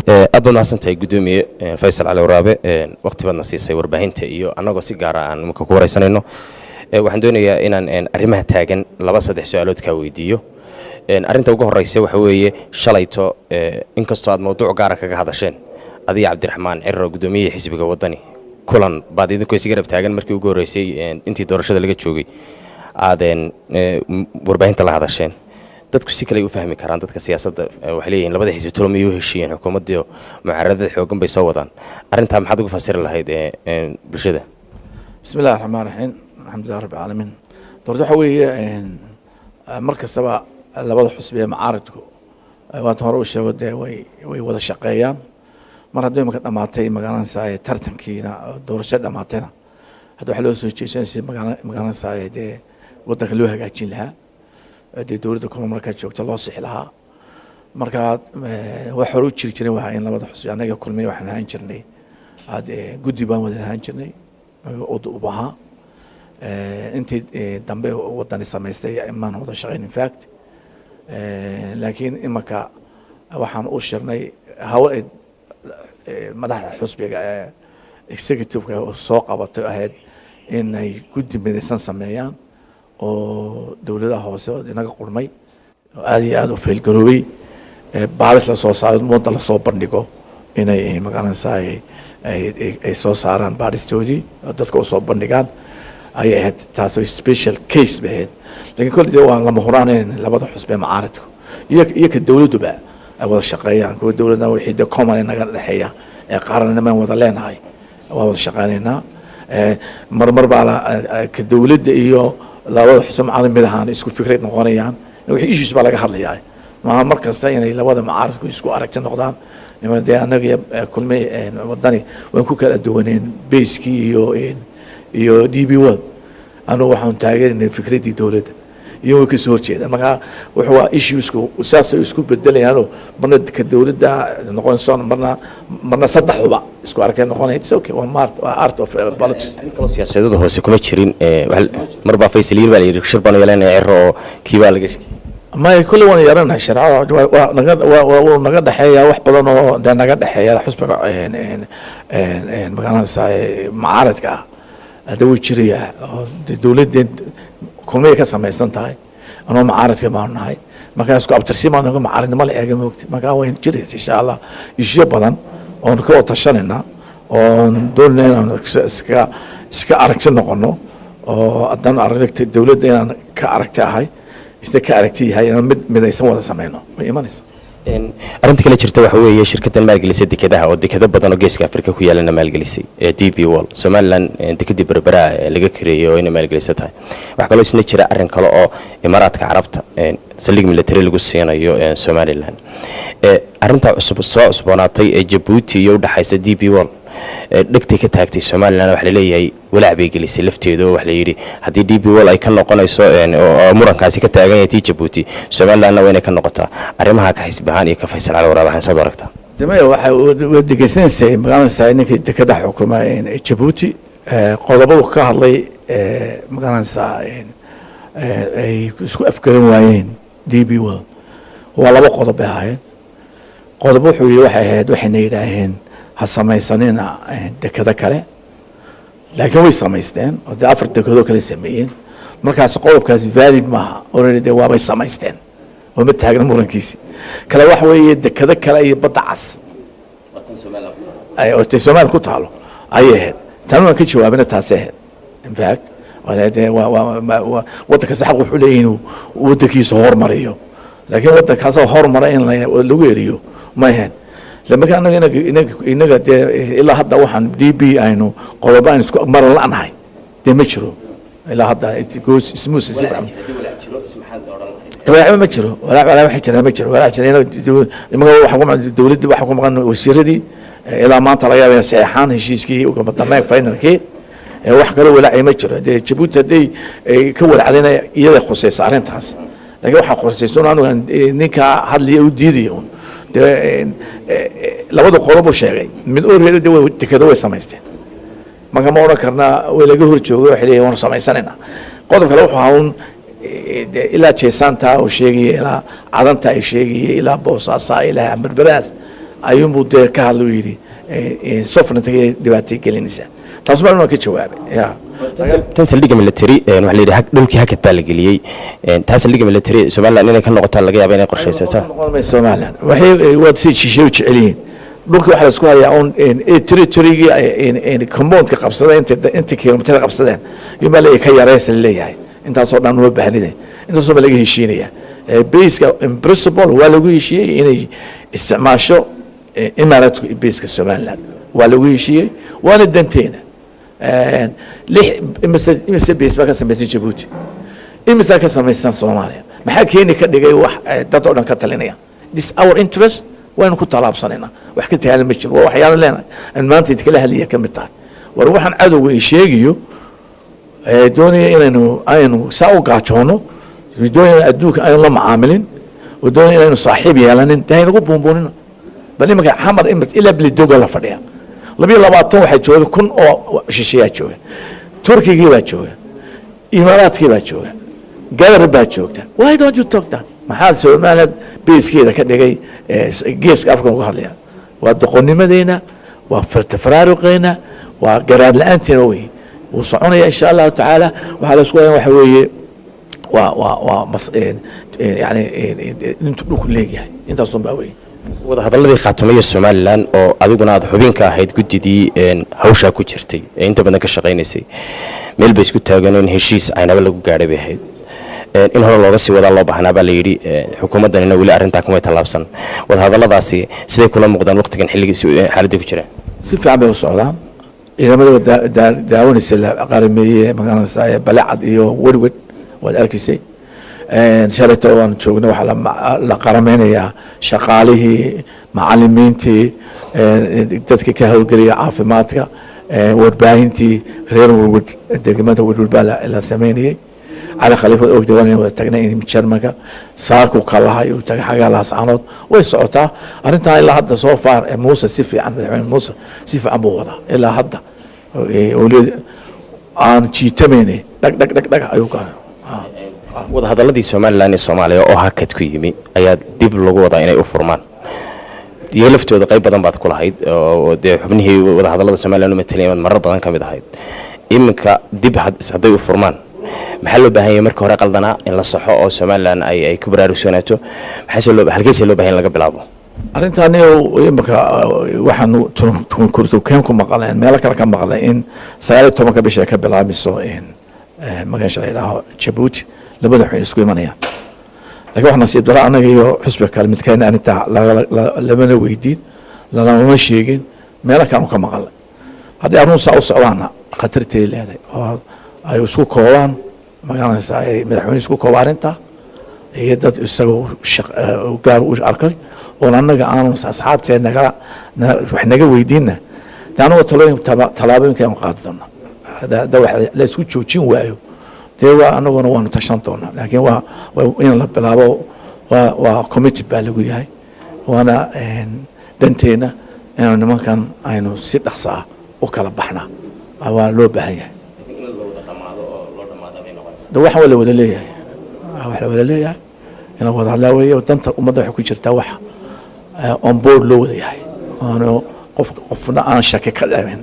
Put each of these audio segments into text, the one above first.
Aad baad mahadsantahay, guddoomiye Faysal Cali Waraabe. Waqti baadna siisay warbaahinta iyo annagoo si gaara aan iminka ku wareysanayno. Waxaan doonayaa inaan arrimaha taagan laba saddex su-aalood kaa weydiiyo. Arrinta ugu horeysa waxa weeye, shalayto inkastoo aad mawduuc gaara kaga hadasheen adiga Cabdiraxmaan Ciro, guddoomiyihii xisbiga Wadani, kulan baad idinkoo isgarab taagan markii ugu horreysay intii doorashada laga joogay aadeen warbaahinta la hadasheen. Dadku si kale ay u fahmi karaan. Dadka siyaasadda waxay leeyihiin labada xisbi talo miyay u heshiiyeen? Xukuumaddii mucaaradada xoogan bay soo wadaan. Arrintaa maxaad ugu fasiri lahayd bulshada? Bismi illahi raxmaan raxiim, alxamdulilah rabbi caalamiin. Doorta waxa weeye, mar kastaba labada xusbi ee macaaridku, waatan hore u sheego, dee way wada shaqeeyaan. Mar haddii imaka dhamaatay, magaranaysaa, tartankiina doorasho dhamaatayna, hadda waxaa loo soo jeesan si magaranaysaa dee waddanka loo hagaajin lahaa, dee dowladda kulma markaa joogta loo sixi lahaa. Marka wax hore u jiri jiray waa in labada xusbi, annaga Kulmiya waxaan ahaan jirnay aad guddi baan wada ahaan jirnay ud ahaa. Intii dambe Wadani samaystay maan wada shaqeyn, in fact. Laakiin imaka waxaan u shirnay hawl ay madaxda xusbiga ee executive-ka soo qabatay, ahayd inay guddi midaysan sameeyaan oo dowladaha hoose oo inaga qurmay oo aada iyo aada u failgaroobay baaris lasoo saaro, ummadda lasoo bandhigo, inay magaranaysaa ay soo saaraan baaristoodii oo dadka usoo bandhigaan ayay ahayd. Taasoo special case bay ahayd, lakiin kolle dee waa lama huraan in labada xusbe macaaridku iyo ka dowladduba ay wada shaqeeyaan. Kuwa dowladna wixii dee common naga dhexeeya ee qarannimaan wada leenahay waa wada shaqeynaynaa. Marmar baa ka dowladda iyo labada xusbe mucaarid mid ahaan isku fikrad noqonayaan. Wixii issues baa laga hadlayaa, maaha mar kasta inay labada mucaaridku isku aragti noqdaan. Dee annaga iyo Kulmi, Wadani waan ku kala duwaneen baskii iyo DP World. Anugu waxaan taageerinay fikraddii dowladda, iyo way kasoo horjeedaan. Marka wuxuu waa issuesku saasay isku bedelayaanoo marna ka dowladda noqonayso, marna saddexduba isku aragtay noqonay. It's okay, waa art, waa art of politics. Arrin kaloo siyaasadada hoose kuma jirin. Mar baa Faysal yir baa la yidhi shir baan yeelanaya Ciro oo kii baa laga shakiyay. May, kulli waan yeelanahay sharcada. Waa naga waa naga dhexeeya wax badan oo dee naga dhexeeya xusbiga magaranaysaa mucaaradka ah. Hadda way jirayaa oo dee dowladdeen Kulmiyay ka samaysan tahay, anoo mucaaradka baanu nahay. Marka isku abtirsi baan naga mucaaradnimo la eega moogta. Marka way jiraysa, insha Allah, issueyo badan oon ka wada tashanayna oon doonayna inaan iska aragti noqono, oo haddaan aragti dowladda inaan ka aragti ahay, isna ka aragti yahay, inaan mid midaysan wada sameyno way imanaysa. Arrinta kale jirta waxa weeye shirkaddan maalgelisay dekedaha oo dekado badan oo geeska Afrika ku yaalana maalgelisay ee DP World, Somaliland dekadii Berbera laga kareeyey oo ina maalgelisa tahay. Waxaa kaloo isna jira arrin kale oo Imaaraadka Carabta saldhig military lagu siinayo Somaliland. Arrintaa cusub soo cusboonaatay ee Jabuuti iyo udhexaysa DP World dhegtay ka taagtay Somaliland. Waxa laleeyahay walaac bay gelisay lafteeda, oo waxa layidhi haddii DP World ay ka noqonayso oo murankaasi ka taagan yahay tii Jabuuti, Somalilandna waa inay ka noqotaa. Arrimaha ka xisbi ahaan iyo ka Faysal Cali Waraab ahaan saad u aragtaa? Demaya, waxay waa degeysanaysay, magaranaysaa, ninkii dekada xukuma Jabuuti qodobadu ka hadlay, magaranaysaa, ay isku afgaran waayeen DP World waa laba qodob bay ahaayeen. Qodob wuxuu yihi waxay ahayd, waxayna yidhaaheen ha samaysanina dekado kale, laakiin way samaysteen oo dee afar dekadoo kale sameeyeen. Markaas qodobkaasi valid maaha already, dee waabay samaysteen oo ma taagna murankiisi. Kale waxa weeye dekado kale iyo badda cas oo dee Soomaaliya ku taalo ayay ahayd. Tan waan ka jawaabina, taasay ahayd. In fact, dee waa waddan kasta xaq wuxuu leeyahay inuu waddankiisa hormariyo, laakiin waddankaasoo hormara in lagu eriyo ma ahayn. Isla markaa anaga inaga dee ilaa hadda waxaan DP aynu qodobo aynu isku maran la'nahay dee ma jiro ilaa hadda. It goes smooth, si fiican. Walaac ma jiro, walaac waxa jira ma jiro. Walaac jira imaga waxaan ku maqan dowladdii, waxaan ku maqan wasiiradii ilaa maanta laga yaaba inay saxeexaan heshiiskii ugu dambeyn finalkii. Wax kaloo walaacay ma jiro. Dee Jabuuti hadday ay ka walacdayna iyada khusaysa arrintaas, laakiin waxaa khusaysa un anugu ninkaa hadlaya u diidaya un dee labada qodob uu sheegay. Mid already dee dekado way samaysteen, marka ma odhan karnaa way laga hor joogay, waxay leeyihin waanu samaysanaynaa. Qodob kale wuxuu ahaa un dee ilaa Jeesaanta uu sheegayay, ilaa Cadanta ay sheegayay, ilaa Boosaasaa, ilaa Berberaas Ayuunbuu dee ka hadla, yidhi sovereignty dhibaatay gelinaysaa. Taas baa waan ka jawaabay ya. Tan saldhigga military waxaa la yidhi dhulkii hakad baa la geliyey. Taa saldhigga military Somaliland inay ka noqotaa laga yaaba inay qorshaysataa. Somaliland waxay waa si shisheey u jecel yihiin dhulka. Waxaa la isku hayaa un territorygii compoundka qabsadeen, inta kilomitir qabsadeen yunbaa leeyahay ka yareysa leeyahay. Intaasoo dhan uma baahnide, intaasoo baa laga heshiinaya. Baseka in principle waa lagu heshiiyey inay isticmaasho Imaaraadku baseka Somaliland, waa lagu heshiiyey, waana danteena. Lix imise base baa ka samaysan Jabuuti? Imisaa ka samaysan Soomaaliya? Maxaa keeni ka dhigay wax dad oo dhan ka talinaya? This our interest, waynu ku tallaabsanaynaa. Wax ka tagaala ma jiro. Waa waxyaala leenahay aan maanta idikala hadlaya ka mid tahay. War waxaan cadowga i sheegayo doonaya inaynu aynu saa u gaajoono, doonaya adduunka aynu la macaamilin oo doonaya inaynu saaxiib yeelanin, dee haynagu buunbuunina. Bal iminka Xamar ilaa Belidoga la fadhiya 22 waxaa jooga kun oo shisheeyaa jooga. Turkigii baa jooga, Imaaraadkii baa jooga, Gabar baa joogta. Why don't you talk that? Maxaa Somaliland basekeeda ka dhigay Geeska Afrika uga hadlaya? Waa doqonnimadeena, waa tafaraaruqeena, waa garaad la-aanteena wey. Wuu soconaya insha Allahu tacaala. Waxaa la isku haya waxa weeye waa mas yani intuu dhulku leegyahay, intaasun baa wey. Wadahadalladii Khaatumaya Somaliland oo adiguna aad xubin ka ahayd guddidii hawshaa ku jirtay ee inta badan ka shaqaynaysay, meel bay isku taagan in heshiis Aynaba lagu gaadhay bay ahayd. In hore looga sii wadaa loo baahnaa baa la yidhi. Xukuumaddanina weli arrintaa kumay tallaabsan. Wadahadalladaasi siday kula muuqdaan waqtigan, xilligii xaaladii ku jiraan? Si fiican bay u socdaan. Ciidamada daawanaysa la qarameeye magaranaysa Balecad iyo Werwed waad arkaysay. Shalayto waan joognay. Waxaa la qarameynayaa shaqaalihii, macalimiintii, dadkii ka howlgelaya caafimaadka, warbaahintii reer Werwed. Degmada Werwed baa la sameynayay. Cali Khaliif waad ogda, waan wada tagnay in Jarmalka saaku ka lahay uu tagay xagaa Laascaanood. Way socotaa arrintan ilaa hadda. Soo far Muuse si fiican, madaxweyne Muuse si fiican buu wadaa ilaa hadda. Aan jiitamayne dhag dhag dhag dhag ayuu galay. Wadahadalladii Somaliland iyo Soomaaliya oo hakad ku yimi ayaa dib lagu wadaa inay u furmaan, iyo laftooda qayb badan baad ku lahayd oo dee xubnihii wadahadallada Somaliland u matelay inaad marar badan ka mid ahayd. Iminka dib hadday u furmaan, maxaa loo baahan yahay marka hore qaldanaa in la saxo oo Somaliland ay ku baraarugsanaato? Maxaase loo halkeese loo bahan in laga bilaabo? Arrintaani imika waxaanu kurtukeen ku maqleen, meelo kale ka maqlay, in 19-ka bisha ay ka bilaabmayso magaasha la yidhaaho Jabuuti, labada waxayna isku imanayaan. Lakin wax nasiib daro, annaga iyo xusbiga kale midkeena arrintaa lamana weydiin, lalama sheegin. Meelo kale ka maqalay. Haddii arrun saa u socdaana khatartay leedahay oo ay isku koobaan, magaranaysaa, madaxweyne isku kooba arrintaa iyo dad isagoo gaar u arkay oon annaga aanu asxaabteed nagala wax naga weydiinna, de anagoo talooyin tallaabooyinka aynu qaadi doonaa. Hadda wax la isku joojin waayo, dee waa anaguna waanu tashan doonaa. Laakiin waa in la bilaabo, waa committed baa lagu yahay, waana danteena inaanu nimankan aynu si dhaqso ah u kala baxnaa, waa loo baahan yahay. De waxan waa la wada leeyahay, wax la wada leeyahay in la wada hadlaa weeye. Danta ummadda waxay ku jirtaa wax on board loo wada yahay, oonu qof qofna aan shaki ka dhabin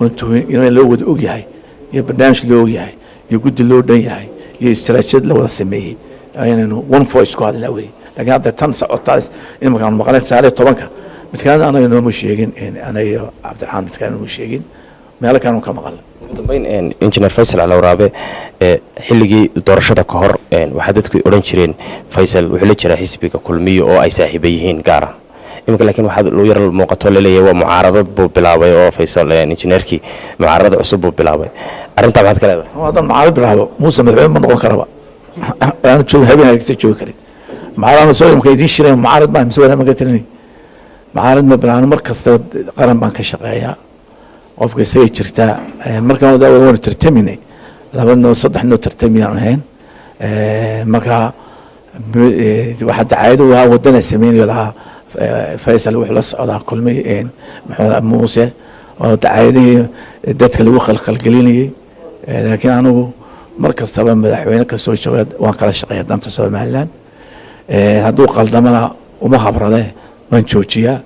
oon tuhin, in loo wada og yahay iyo barnaamij loo og yahay iyo guddi loo dhan yahay iyo istaraatiijiyad la wada sameeyey, inaynu one voice ku hadlaa weeye. Laakiin hadda tan socotaa imankaan maqlay 19-ka, midkaan anaga nooma sheegin, anaga iyo Cabdiraxmaan midkaan nooma sheegin, meelo kaanu ka maqalnay. Ugu dambeyn, Injineer Faysal Cali Waraabe, xilligii doorashada ka hor waxaa dadku odhan jireen Faysal wuxuu la jiraa xisbiga Kulmiyo oo ay saaxiiba yihiin gaara. Iminka laakiin waxaa lagu yar muuqato laleeyahay waa mucaaradad buu bilaabay oo Faysal injineerkii mucaaradada cusub buu bilaabay. Arrintaa maxaad ka leedahay? Haddaan mucaarad bilaabo, Muuse madaxweyne ma noqon karaba. Aanu joog habeen hargeysa joogi karin. Mucaarad soo imka idiin shireen, mucaarad ma mise wala ma ka tirinay. Mucaarad ma bilaabno. Mar kasta qaran baan ka shaqeeyaa, qofka isagay jirtaa. Markaan wada waanu tartaminay, laba noo saddex noo tartamiyaan ahayn. Marka waxaa dacaayado ahaa wadana sameynayo lahaa Faysal wuxuu la socdaa Kulmay muxuu Muuse, oo dacaayadihii dadka lagu khalkhalgelinayay. Laakiin anigu mar kastaba madaxweyne kastoo jooga waan kala shaqeeya danta Somaliland. Hadduu qaldamana uma habrade, waan joojiyaa.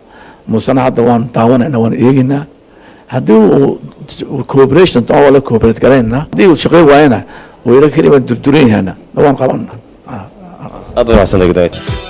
Muusena hadda waan daawanayna, waan eegaynaa. Haddii uu cooperation waa la cooperate garaynaa, haddii uu shaqeyn waayana, uu ila keliya waan durduran yahana, waan qabanna. Aad baad mahadsantahay, gudoomiye.